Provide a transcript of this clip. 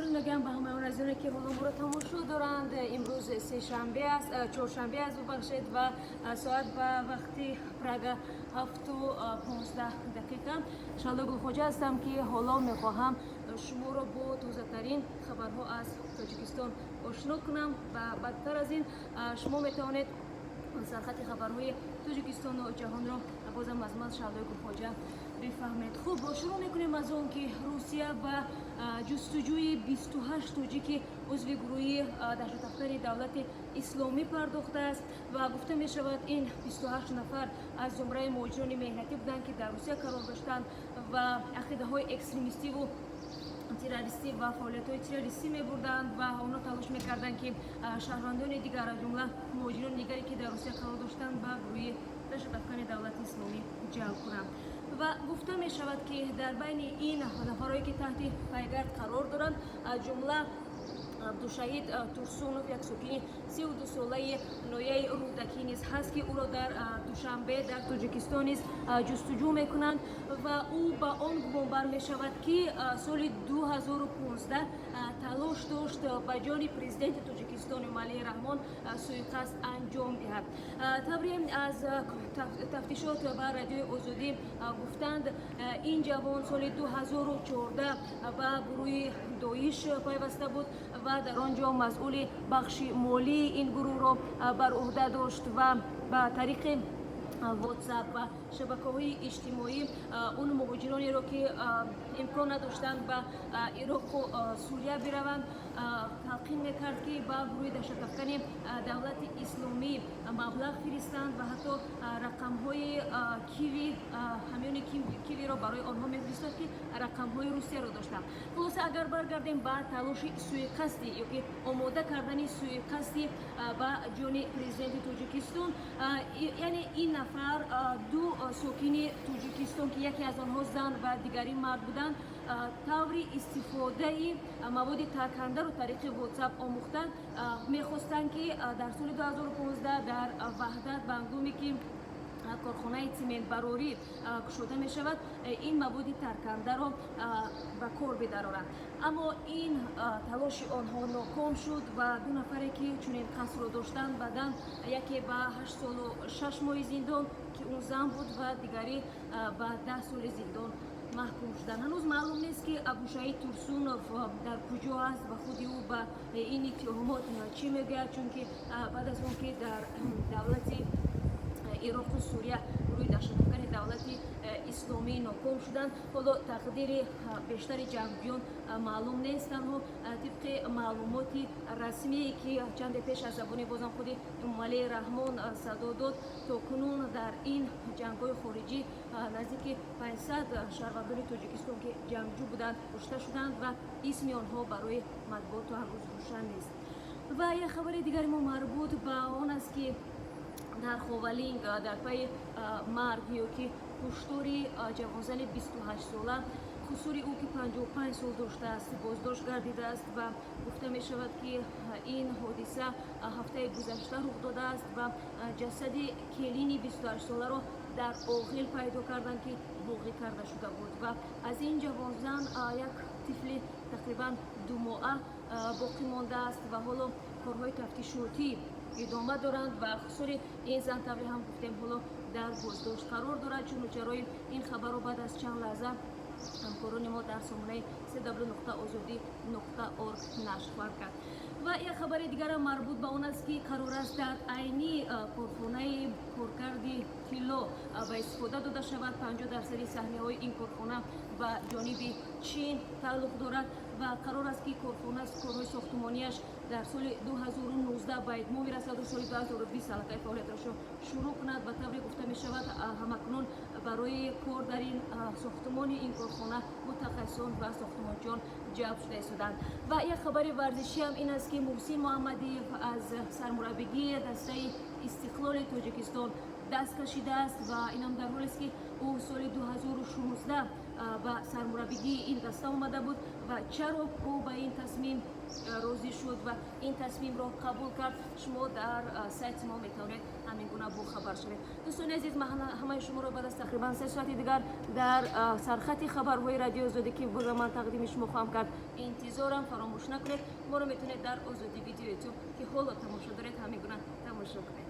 Дуруд мегӯям ба ҳамаи он азизоне, ки ҳоло моро тамошо доранд. Имрӯз сешанбе аст, чоршанбе аст, бубахшед, ва соат ба вақти Прага 7:15. Шаҳло Гулхоҷа ҳастам, ки ҳоло мехоҳам шуморо бо тозатарин хабарҳо аз Тоҷикистон ошно кунам. Ва баъдтар аз ин шумо метавонед сархати хабарҳои Тоҷикистону ҷаҳонро бозам аз ман, Шаҳлои Гулхоҷа, бифаҳмед. Хуб, шурӯъ мекунем аз он, ки Русия ба ҷустуҷӯи 28 тоҷики узви гурӯҳи даҳшатафкани Давлати Исломӣ пардохтааст. Ва гуфта мешавад, ин 28 нафар аз зумраи муҳоҷирони меҳнатӣ буданд, ки дар Русия қарор доштанд ва ақидаҳои экстремистиву террористӣ ва фаъолиятҳои террористӣ мебурданд. Ва онҳо талош мекарданд, ки шаҳрвандони дигар, аз ҷумла муҳоҷирони дигаре, ки дар Русия қарор доштанд, ба гурӯҳи даҳшатафкани Давлати Исломӣ ҷалб кунанд. Ва гуфта мешавад, ки дар байни ин нафарое, ки таҳти пайгард қарор доранд, аз ҷумла Абдушаҳид Турсунов, як сокини 32-солаи ноҳияи Рӯдакӣ низ ҳаст, ки ӯро дар Душанбе, дар Тоҷикистон низ ҷустуҷӯ мекунанд. Ва ӯ ба он гумонбар мешавад, ки соли 2015 талош дошт ба ҷони президенти Тоҷикистон Эмомалӣ Раҳмон суиқасд анҷом диҳад. Тавре аз тафтишот ба Радиои Озодӣ гуфтанд, ин ҷавон соли 2014 ба гурӯҳи Доиш пайваста буд ва дар он ҷо масъули бахши молии ин гурӯҳро бар ӯҳда дошт. Ва ба тариқи WhatsApp ва шабакаҳои иҷтимоӣ он муҳоҷиронеро, ки имкон надоштанд ба Ироқу Сурия бираванд, талқин мекард, ки ба гурӯҳи даҳшатафкани Давлати Исломӣ маблағ фиристанд ва ҳатто рақамҳои Киви, ҳамёни Кивиро барои онҳо мефиристод, ки рақамҳои Русияро доштанд. Хулоса, агар баргардем ба талоши суиқасди ё ки омода кардани суиқасди ба ҷони президенти Тоҷикистон, яъне ин нафар ду сокини Тоҷикистон, ки яке аз онҳо зан ва дигари мард буданд, таври истифодаи маводи таркандаро тариқи WhatsApp омӯхтанд. Мехостанд, ки дар соли 2015 дар Ваҳдат, ба ҳангоме ки корхонаи цементбарорӣ кушода мешавад, ин маводи таркандаро ба кор бидароранд. Аммо ин талоши онҳо ноком шуд ва ду нафаре, ки чунин қасдро доштанд, баъдан яке ба 8 солу 6 моҳи зиндон, ки он зан буд, ва дигарӣ ба 10 соли зиндон маҳкум шуданд. Ҳанӯз маълум нест, ки Абушаид Турсунов дар куҷо аст ва худи ӯ ба ин иттиҳомот чӣ мегӯяд, чунки баъд аз он ки дар давлати Ироқу Сурия гурӯҳи даҳшатафкани Давлати Исломӣ ноком шуданд, ҳоло тақдири бештари ҷангҷӯён маълум нест. Танҳо тибқи маълумоти расмие, ки чанде пеш аз забони бозам худи Эмомалӣ Раҳмон садо дод, то кунун дар ин ҷангҳои хориҷӣ наздики 500 шаҳрвандони Тоҷикистон, ки ҷангҷӯ буданд, кушта шуданд ва исми онҳо барои матбуоту ҳанӯз рӯшан нест. Ва як хабари дигари мо марбут ба он аст, ки дар Ховалинг дар пайи марг ё ки куштори ҷавонзани 28-сола, хусури ӯ, ки 55 сол доштааст, боздошт гардидааст. Ва гуфта мешавад, ки ин ҳодиса ҳафтаи гузашта рух додааст ва ҷасади келини 28-соларо дар оғил пайдо карданд, ки боғӣ карда шуда буд. Ва аз ин ҷавонзан як тифли тақрибан 2 моҳа боқӣ мондааст. Ва ҳоло корҳои тафтишотӣ идома доранд ва хусури ин зан, тавре ҳам гуфтем, ҳоло дар боздошт қарор дорад. Чуну чарои ин хабарро баъд аз чанд лаҳза ҳамкорони мо дар сомонаи cw.озодӣ.org нашр хоҳанд кард. Ва як хабари дигарам марбут ба он аст, ки қарор аст дар Айнӣ корхонаи коркарди тилло ба истифода дода шавад. 50 дарсади саҳмияҳои ин корхона ба ҷониби Чин тааллуқ дорад ва қарор аст, ки корхона корҳои сохтумонияш дар соли 2019 ба итмом мерасаду соли 2020 аллакай фаъолияташро шурӯъ кунад. Ба тавре гуфта мешавад, ҳамакнун барои кор дар ин сохтумони ин корхона мутахассисон ва сохтумончиён ҷалб шуда истоданд. Ва як хабари варзишиам ин аст, ки Муҳсин Муҳаммадиев аз сармураббигии дастаи Истиқлоли Тоҷикистон Даст кашидааст ва инам дар ҳолест, ки ӯ соли 2016 ба сармураббигии ин даста омада буд. Ва чаро ӯ ба ин тасмим розӣ шуд ва ин тасмимро қабул кард, шумо дар сайти мо метавонед ҳамин гуна бохабар шавед. Дӯстони азиз, ман ҳамаи шуморо баъд аз тақрибан 3 соати дигар дар сархати хабарҳои Радиои Озодӣ, ки боз ман тақдими шумо хоҳам кард, интизорам. Фаромӯш накунед, моро метавонед дар Озодӣ Видео Ютуб, ки ҳоло тамошо доред, ҳамин гуна тамошо кунед.